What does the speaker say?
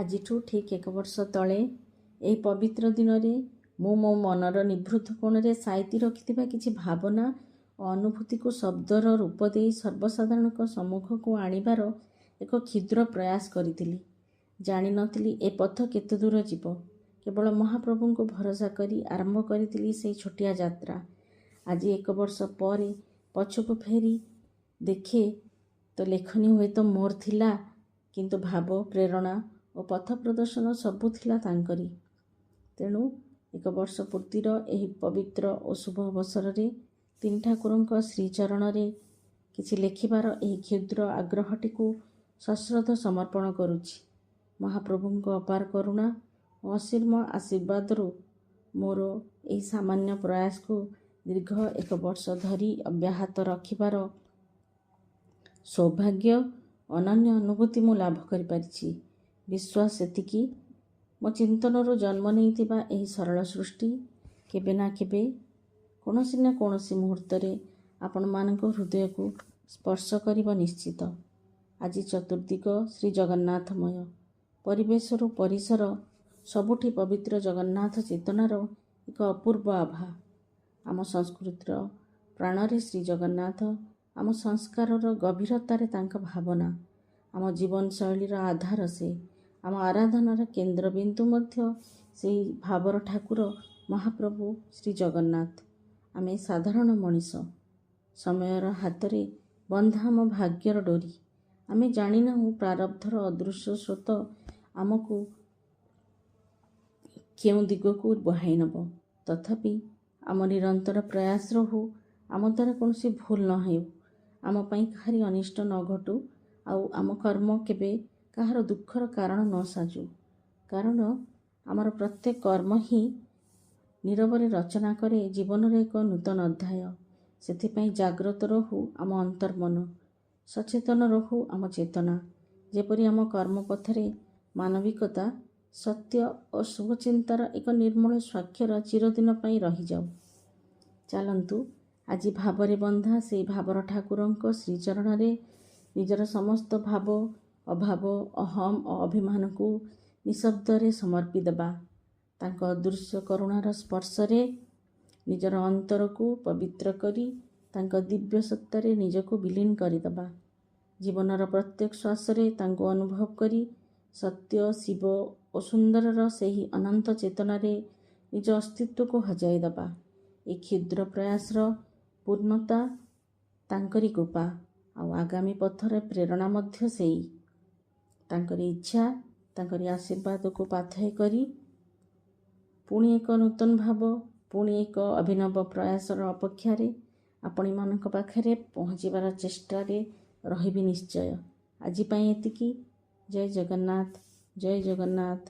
ଆଜିଠୁ ଠିକ୍ ଏକ ବର୍ଷ ତଳେ ଏହି ପବିତ୍ର ଦିନରେ ମୁଁ ମୋ ମନର ନିଭୃତ କୋଣରେ ସାଇତି ରଖିଥିବା କିଛି ଭାବନା ଓ ଅନୁଭୂତିକୁ ଶବ୍ଦର ରୂପ ଦେଇ ସର୍ବସାଧାରଣଙ୍କ ସମ୍ମୁଖକୁ ଆଣିବାର ଏକ କ୍ଷୁଦ୍ର ପ୍ରୟାସ କରିଥିଲି। ଜାଣିନଥିଲି ଏ ପଥ କେତେ ଦୂର ଯିବ। କେବଳ ମହାପ୍ରଭୁଙ୍କୁ ଭରସା କରି ଆରମ୍ଭ କରିଥିଲି ସେଇ ଛୋଟିଆ ଯାତ୍ରା। ଆଜି ଏକ ବର୍ଷ ପରେ ପଛକୁ ଫେରି ଦେଖେ ତ ଲେଖନୀ ହୁଏତ ମୋର ଥିଲା, କିନ୍ତୁ ଭାବ, ପ୍ରେରଣା ଓ ପଥ ପ୍ରଦର୍ଶନ ସବୁ ଥିଲା ତାଙ୍କରି। ତେଣୁ ଏକ ବର୍ଷ ପୂର୍ତ୍ତିର ଏହି ପବିତ୍ର ଓ ଶୁଭ ଅବସରରେ ତିନି ଠାକୁରଙ୍କ ଶ୍ରୀଚରଣରେ କିଛି ଲେଖିବାର ଏହି କ୍ଷୁଦ୍ର ଆଗ୍ରହଟିକୁ ସଶ୍ରଦ୍ଧ ସମର୍ପଣ କରୁଛି। ମହାପ୍ରଭୁଙ୍କ ଅପାର କରୁଣା ଓ ଅସୀମ ଆଶୀର୍ବାଦରୁ ମୋର ଏହି ସାମାନ୍ୟ ପ୍ରୟାସକୁ ଦୀର୍ଘ ଏକ ବର୍ଷ ଧରି ଅବ୍ୟାହତ ରଖିବାର ସୌଭାଗ୍ୟ, ଅନନ୍ୟ ଅନୁଭୂତି ମୁଁ ଲାଭ କରିପାରିଛି। ବିଶ୍ୱାସ ଏତିକି, ମୋ ଚିନ୍ତନରୁ ଜନ୍ମ ନେଇଥିବା ଏହି ସରଳ ସୃଷ୍ଟି କେବେ ନା କେବେ, କୌଣସି ନା କୌଣସି ମୁହୂର୍ତ୍ତରେ ଆପଣମାନଙ୍କ ହୃଦୟକୁ ସ୍ପର୍ଶ କରିବ ନିଶ୍ଚିତ। ଆଜି ଚତୁର୍ଦ୍ଦିଗ ଶ୍ରୀ ଜଗନ୍ନାଥମୟ। ପରିବେଶରୁ ପରିସର ସବୁଠି ପବିତ୍ର ଜଗନ୍ନାଥ ଚେତନାର ଏକ ଅପୂର୍ବ ଆଭା। ଆମ ସଂସ୍କୃତିର ପ୍ରାଣରେ ଶ୍ରୀ ଜଗନ୍ନାଥ, ଆମ ସଂସ୍କାରର ଗଭୀରତାରେ ତାଙ୍କ ଭାବନା, ଆମ ଜୀବନଶୈଳୀର ଆଧାର ସେ, ଆମ ଆରାଧନାର କେନ୍ଦ୍ରବିନ୍ଦୁ ମଧ୍ୟ ସେଇ ଭାବର ଠାକୁର ମହାପ୍ରଭୁ ଶ୍ରୀ ଜଗନ୍ନାଥ। ଆମେ ସାଧାରଣ ମଣିଷ। ସମୟର ହାତରେ ବନ୍ଧା ଆମ ଭାଗ୍ୟର ଡୋରି। ଆମେ ଜାଣିନାହୁଁ ପ୍ରାରବ୍ଧର ଅଦୃଶ୍ୟ ସ୍ରୋତ ଆମକୁ କେଉଁ ଦିଗକୁ ବହାଇ ନେବ। ତଥାପି ଆମ ନିରନ୍ତର ପ୍ରୟାସ ରହୁ, ଆମ ଦ୍ୱାରା କୌଣସି ଭୁଲ ନ ହେଉ, ଆମ ପାଇଁ କାହାରି ଅନିଷ୍ଟ ନ ଘଟୁ ଆଉ ଆମ କର୍ମ କେବେ କାହାର ଦୁଃଖର କାରଣ ନ ସାଜୁ। କାରଣ ଆମର ପ୍ରତ୍ୟେକ କର୍ମ ହିଁ ନୀରବରେ ରଚନା କରେ ଜୀବନର ଏକ ନୂତନ ଅଧ୍ୟାୟ। ସେଥିପାଇଁ ଜାଗ୍ରତ ରହୁ ଆମ ଅନ୍ତର୍ମନ, ସଚେତନ ରହୁ ଆମ ଚେତନା, ଯେପରି ଆମ କର୍ମପଥରେ ମାନବିକତା, ସତ୍ୟ ଓ ଶୁଭଚିନ୍ତାର ଏକ ନିର୍ମଳ ସ୍ୱାକ୍ଷର ଚିରଦିନ ପାଇଁ ରହିଯାଉ। ଚାଲନ୍ତୁ, ଆଜି ଭାବରେ ବନ୍ଧା ସେଇ ଭାବର ଠାକୁରଙ୍କ ଶ୍ରୀଚରଣରେ ନିଜର ସମସ୍ତ ଭାବ, ଅଭାବ, ଅହମ୍ ଓ ଅଭିମାନକୁ ନିଶବ୍ଦରେ ସମର୍ପି ଦେବା। ତାଙ୍କ ଅଦୃଶ୍ୟ କରୁଣାର ସ୍ପର୍ଶରେ ନିଜର ଅନ୍ତରକୁ ପବିତ୍ର କରି ତାଙ୍କ ଦିବ୍ୟ ସତ୍ତାରେ ନିଜକୁ ବିଲୀନ କରିଦେବା। ଜୀବନର ପ୍ରତ୍ୟେକ ଶ୍ୱାସରେ ତାଙ୍କୁ ଅନୁଭବ କରି ସତ୍ୟ, ଶିବ ଓ ସୁନ୍ଦରର ସେହି ଅନନ୍ତ ଚେତନାରେ ନିଜ ଅସ୍ତିତ୍ୱକୁ ହଜାଇ ଦେବା। ଏ କ୍ଷୁଦ୍ର ପ୍ରୟାସର ପୂର୍ଣ୍ଣତା ତାଙ୍କରି କୃପା ଆଉ ଆଗାମୀ ପଥରେ ପ୍ରେରଣା ମଧ୍ୟ ସେଇ। ତାଙ୍କରି ଇଚ୍ଛା, ତାଙ୍କରି ଆଶୀର୍ବାଦକୁ ପାଥେୟ କରି ପୁଣି ଏକ ନୂତନ ଭାବ, ପୁଣି ଏକ ଅଭିନବ ପ୍ରୟାସର ଅପେକ୍ଷାରେ ଆପଣମାନଙ୍କ ପାଖରେ ପହଞ୍ଚିବାର ଚେଷ୍ଟାରେ ରହିବି ନିଶ୍ଚୟ। ଆଜି ପାଇଁ ଏତିକି। ଜୟ ଜଗନ୍ନାଥ, ଜୟ ଜଗନ୍ନାଥ।